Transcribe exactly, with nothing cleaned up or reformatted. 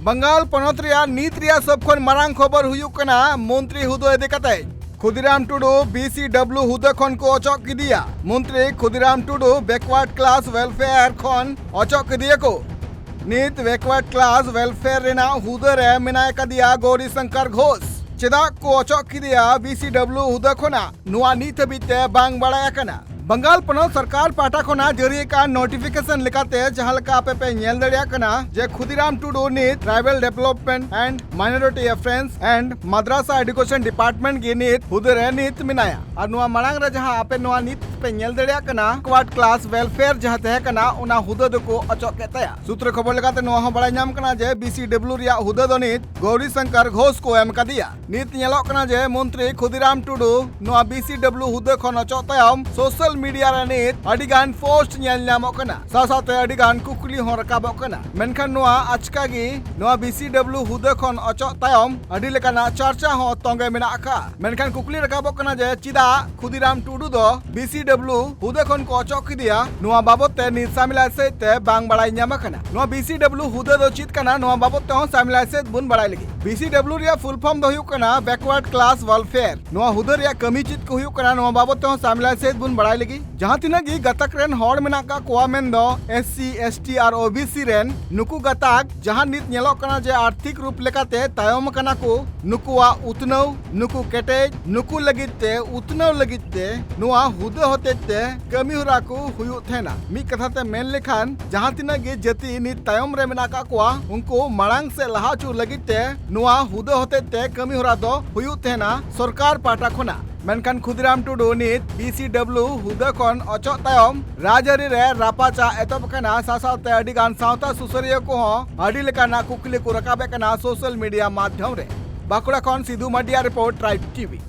ᱵᱟᱝᱜᱟᱞ ᱯᱚᱱᱚᱛ ᱨᱮᱭᱟᱜ ᱱᱤᱛ ᱨᱮᱭᱟᱜ ᱥᱚᱵ ᱠᱷᱚᱱ ᱢᱟᱨᱟᱝ ᱠᱷᱚᱵᱚᱨ ᱦᱩᱭᱩᱜ ᱠᱟᱱᱟ ᱢᱚᱱᱛᱨᱤ ᱦᱩᱫᱟᱹ ᱤᱫᱤ ᱠᱟᱛᱮ᱾ ᱠᱷᱩᱫᱤᱨᱟᱢ ᱴᱩᱰᱩ ᱵᱤ ᱥᱤ ᱰᱟᱵᱞᱤᱭᱩ ᱦᱩᱫᱟᱹ ᱠᱷᱚᱱ ᱠᱚ ᱚᱪᱚᱜ ᱠᱮᱫᱮᱭᱟ᱾ ᱢᱚᱱᱛᱨᱤ ᱠᱷᱩᱫᱤᱨᱟᱢ ᱴᱩᱰᱩ ᱵᱮᱠᱣᱟᱨᱰ ᱠᱞᱟᱥ ᱣᱮᱞᱯᱷᱮᱭᱟᱨ ᱠᱷᱚᱱ ᱚᱪᱚᱜ ᱠᱮᱫᱮᱭᱟᱠᱚ᱾ ᱱᱤᱛ ᱵᱮᱠᱣᱟᱨᱰ ᱠᱞᱟᱥ ᱣᱮᱞᱯᱷᱮᱭᱟᱨ ᱨᱮᱱᱟᱜ ᱦᱩᱫᱟᱹ ᱨᱮ ᱢᱮᱱᱟᱭ ᱠᱟᱫᱮᱭᱟ ᱜᱳᱨᱤ ᱥᱚᱝᱠᱚᱨ ᱜᱷᱳᱥ᱾ ᱪᱮᱫᱟᱜ ᱠᱚ ᱚᱪᱚᱜ ᱠᱮᱫᱮᱭᱟ ᱵᱤ ᱥᱤ ᱰᱟᱵᱞᱤᱭᱩ ᱦᱩᱫᱟᱹ ᱠᱷᱚᱱᱟᱜ, ᱱᱚᱣᱟ ᱱᱤᱛ ᱦᱟᱹᱵᱤᱡ ᱛᱮ ᱵᱟᱝ ᱵᱟᱲᱟᱭ ᱟᱠᱟᱱᱟ᱾ ᱵᱟᱝᱜᱟᱞ ᱯᱚᱱᱚᱛ ᱥᱚᱨᱠᱟᱨ ᱯᱟᱦᱴᱟ ᱠᱷᱚᱱᱟᱜ ᱡᱟᱹᱨᱤ ᱟᱠᱟᱱ ᱱᱳᱴᱤᱯᱷᱤᱠᱮᱥᱚᱱ ᱞᱮᱠᱟᱛᱮ ᱡᱟᱦᱟᱸ ᱞᱮᱠᱟ ᱟᱯᱮ ᱯᱮ ᱧᱮᱞ ᱫᱟᱲᱮᱭᱟᱜ ᱠᱟᱱᱟ ᱡᱮ ᱠᱷᱩᱫᱤᱨᱟᱢ ᱴᱩᱰᱩ ᱱᱤᱛ Tribal Development and Minority Affairs and Madrasa Education Department ᱜᱮ ᱱᱤᱛ ᱦᱩᱫᱟᱹ ᱨᱮ ᱱᱤᱛ ᱢᱮᱱᱟᱭᱟ᱾ ᱟᱨ ᱱᱚᱣᱟ ᱢᱟᱲᱟᱝ ᱨᱮ ᱡᱟᱦᱟᱸ ᱟᱯᱮ ᱱᱚᱣᱟ ᱱᱤᱛ ᱯᱮ ᱧᱮᱞ ᱫᱟᱲᱮᱭᱟᱜ ᱠᱟᱱᱟ, ᱵᱮᱠᱣᱟᱨᱰ ᱠᱞᱟᱥ ᱣᱮᱞᱯᱷᱮᱭᱟᱨ ᱡᱟᱦᱟᱸ ᱛᱟᱦᱮᱸ ᱠᱟᱱᱟ, ᱚᱱᱟ ᱦᱩᱫᱟᱹ ᱫᱚᱠᱚ ᱚᱪᱚᱜ ᱠᱮᱫ ᱛᱟᱭᱟ᱾ ᱥᱩᱛᱨᱮ ᱠᱷᱚᱵᱚᱨ ᱞᱮᱠᱟᱛᱮ ᱱᱚᱣᱟ ᱦᱚᱸ ᱵᱟᱲᱟᱭ ᱧᱟᱢ ᱠᱟᱱᱟ ᱡᱮ ᱵᱤ ᱥᱤ ᱰᱟᱵᱞᱤᱭᱩ ᱨᱮᱭᱟᱜ ᱦᱩᱫᱟᱹ ᱫᱚ ᱱᱤᱛ ᱜᱳᱨᱤ ᱥᱚᱝᱠᱚᱨ ᱜᱷᱳᱥ ᱠᱚ ᱮᱢ ᱠᱟᱫᱮᱭᱟ᱾ ᱱᱤᱛ ᱧᱮᱞᱚᱜ ᱠᱟᱱᱟ ᱡᱮ ᱢᱚᱱᱛᱨᱤ ᱠᱷᱩᱫᱤᱨᱟᱢ ᱴᱩᱰᱩ ᱱᱚᱣᱟ ᱵᱤ ᱥᱤ ᱰᱟᱵᱞᱤᱭᱩ ᱦᱩᱫᱟᱹ ᱠᱷᱚᱱ ᱚᱪᱚᱜ ᱛᱟᱭᱚᱢ ᱥᱳᱥᱟᱞ ᱢᱤᱰᱤᱭᱟ ᱨᱮ ᱱᱤᱛ ᱟᱹᱰᱤ ᱜᱟᱱ ᱯᱳᱥᱴ ᱧᱮᱞ ᱧᱟᱢᱚᱜ ᱠᱟᱱᱟ, ᱥᱟᱶ ᱥᱟᱶᱛᱮ ᱟᱹᱰᱤ ᱜᱟᱱ ᱠᱩᱠᱞᱤ ᱦᱚᱸ ᱨᱟᱠᱟᱵᱚᱜ ᱠᱟᱱᱟ᱾ ᱢᱮᱱᱠᱷᱟᱱ ᱱᱚᱣᱟ ᱟᱪᱠᱟ ᱜᱮ ᱱᱚᱣᱟ ᱵᱤ ᱥᱤ ᱰᱟᱵᱞᱤᱭᱩ ᱦᱩᱫᱟᱹ ᱠᱷᱚᱱ ᱚᱪᱚᱜ ᱛᱟᱭᱚᱢ ᱟᱹᱰᱤ ᱞᱮᱠᱟᱱᱟᱜ ᱪᱟᱨᱪᱟ ᱦᱚᱸ ᱛᱚᱸᱜᱮ ᱢᱮᱱᱟᱜ ᱟᱠᱟᱫᱼᱟ᱾ ᱢᱮᱱᱠᱷᱟᱱ ᱠᱩᱠᱞᱤ ᱨᱟᱠᱟᱵᱚᱜ ᱠᱟᱱᱟ ᱡᱮ ᱪᱮᱫᱟᱜ ᱠᱷᱩᱫᱤᱨᱟᱢ ᱴᱩᱰᱩ ᱫᱚ ᱵᱤ ᱥᱤ ᱰᱟᱵᱞᱤᱭᱩ ᱦᱩᱫᱟᱹ ᱠᱷᱚᱱ ᱠᱚ ᱚᱪᱚᱜ ᱠᱮᱫᱮᱭᱟ, ᱱᱚᱣᱟ ᱵᱟᱵᱚᱛ ᱛᱮ ᱱᱤᱛ ᱥᱟᱢᱤᱞᱟᱭ ᱥᱮᱫ ᱛᱮ ᱵᱟᱝ ᱵᱟᱲᱟᱭ ᱧᱟᱢ ᱟᱠᱟᱱᱟ᱾ ᱱᱚᱣᱟ ᱵᱤ ᱥᱤ ᱰᱟᱵᱞᱤᱭᱩ ᱦᱩᱫᱟᱹ ᱫᱚ ᱪᱮᱫ ᱠᱟᱱᱟ, ᱱᱚᱣᱟ ᱵᱟᱵᱚᱛ ᱛᱮᱦᱚᱸ ᱥᱟᱢᱤᱞᱟᱭ ᱥᱮᱫ ᱵᱚᱱ ᱵᱟᱲᱟᱭ ᱞᱟᱹᱜᱤᱫ᱾ ᱵᱤ ᱥᱤ ᱰᱟᱵᱞᱤᱭᱩ ᱨᱮᱭᱟᱜ ᱯᱷᱩᱞ ᱯᱷᱚᱨᱢ ᱫᱚ ᱦᱩᱭᱩᱜ ᱠᱟᱱᱟ ᱵᱮᱠᱣᱟᱨᱰ ᱠᱞᱟᱥ ᱣᱮᱞᱯᱷᱮᱭᱟᱨ᱾ ᱱᱚᱣᱟ ᱦᱩᱫᱟᱹ ᱨᱮᱭᱟᱜ ᱠᱟᱹᱢᱤ ᱪᱮᱫ ᱠᱚ ᱦᱩᱭᱩᱜ ᱠᱟᱱᱟ, ᱱᱚᱣᱟ ᱵᱟᱵᱚᱛ ᱛᱮᱦᱚᱸ ᱥᱟᱢᱤᱞᱟᱭ ᱥᱮᱫ ᱵᱚᱱ ᱵᱟᱲᱟᱭ ᱞᱟᱹᱜᱤᱫ᱾ ᱡᱟᱦᱟᱸ ᱛᱤᱱᱟᱹᱜ ᱜᱮ ᱜᱟᱛᱟᱠ ᱨᱮᱱ ᱦᱚᱲ ᱢᱮᱱᱟᱜ ᱟᱠᱟᱫ ᱠᱚᱣᱟ, ᱢᱮᱱᱫᱚ ᱮᱥ ᱥᱤ, ᱮᱥ ᱴᱤ ᱟᱨ ᱳ ᱵᱤ ᱥᱤ ᱨᱮᱱ, ᱱᱩᱠᱩ ᱜᱟᱛᱟᱠ ᱡᱟᱦᱟᱸ ᱱᱤᱛ ᱧᱮᱞᱚᱜ ᱠᱟᱱᱟ ᱡᱮ ᱟᱨᱛᱷᱤᱠ ᱨᱩᱯ ᱞᱮᱠᱟᱛᱮ ᱛᱟᱭᱚᱢ ᱟᱠᱟᱱᱟ ᱠᱚ, ᱱᱩᱠᱩᱣᱟᱜ ᱩᱛᱱᱟᱹᱣ, ᱱᱩᱠᱩ ᱠᱮᱴᱮᱡ, ᱱᱩᱠᱩ ᱞᱟᱹᱜᱤᱫ ᱛᱮ, ᱩᱛᱱᱟᱹᱣ ᱞᱟᱹᱜᱤᱫ ᱛᱮ ᱱᱚᱣᱟ ᱦᱩᱫᱟᱹ ᱦᱚᱛᱮᱡ ᱛᱮ ᱠᱟᱹᱢᱤ ᱦᱚᱨᱟ ᱠᱚ ᱦᱩᱭᱩᱜ ᱛᱟᱦᱮᱱᱟ᱾ ᱢᱤᱫ ᱠᱟᱛᱷᱟ ᱛᱮ ᱢᱮᱱ ᱞᱮᱠᱷᱟᱱ, ᱡᱟᱦᱟᱸ ᱛᱤᱱᱟᱹᱜ ᱜᱮ ᱡᱟᱹᱛᱤ ᱱᱤᱛ ᱛᱟᱭᱚᱢ ᱨᱮ ᱢᱮᱱᱟᱜ ᱟᱠᱟᱫ ᱠᱚᱣᱟ, ᱩᱱᱠᱩ ᱢᱟᱲᱟᱝ ᱥᱮᱫ ᱞᱟᱦᱟ ᱦᱚᱪᱚ ᱞᱟᱹᱜᱤᱫ ᱛᱮ ᱱᱚᱣᱟ ᱦᱩᱫᱟᱹ ᱦᱚᱛᱮᱡ ᱛᱮ ᱠᱟᱹᱢᱤ ᱦᱚᱨᱟ ᱫᱚ ᱦᱩᱭᱩᱜ ᱛᱟᱦᱮᱱᱟ ᱥᱚᱨᱠᱟᱨ ᱯᱟᱦᱴᱟ ᱠᱷᱚᱱᱟᱜ᱾ ᱢᱮᱱᱠᱷᱟᱱ ᱠᱷᱩᱫᱤᱨᱟᱢ ᱴᱩᱰᱩ ᱱᱤᱛ ᱵᱤ ᱥᱤ ᱰᱟᱵᱞᱤᱭᱩ ᱦᱩᱫᱟᱹ ᱠᱷᱚᱱ ᱚᱪᱚᱜ ᱛᱟᱭᱚᱢ ᱨᱟᱡᱽᱟᱹᱨᱤ ᱨᱮ ᱨᱟᱯᱟᱪᱟᱜ ᱮᱛᱚᱦᱚᱵ ᱟᱠᱟᱱᱟ᱾ ᱥᱟᱶ ᱥᱟᱶᱛᱮ ᱟᱹᱰᱤ ᱜᱟᱱ ᱥᱟᱶᱛᱟ ᱥᱩᱥᱟᱹᱨᱤᱭᱟᱹ ᱠᱚᱦᱚᱸ ᱟᱹᱰᱤ ᱞᱮᱠᱟᱱᱟᱜ ᱠᱩᱠᱞᱤ ᱠᱚ ᱨᱟᱠᱟᱵᱮᱫ ᱠᱟᱱᱟ ᱥᱳᱥᱟᱞ ᱢᱤᱰᱤᱭᱟ ᱢᱟᱫᱽᱫᱷᱚᱢ ᱨᱮ᱾ ᱵᱟᱸᱠᱩᱲᱟ ᱠᱷᱚᱱ ᱥᱤᱫᱷᱩ ᱢᱟᱨᱰᱤᱭᱟᱜ ᱨᱤᱯᱳᱨᱴ, ᱴᱨᱟᱭᱤᱵᱽ ᱴᱤ ᱵᱷᱤ᱾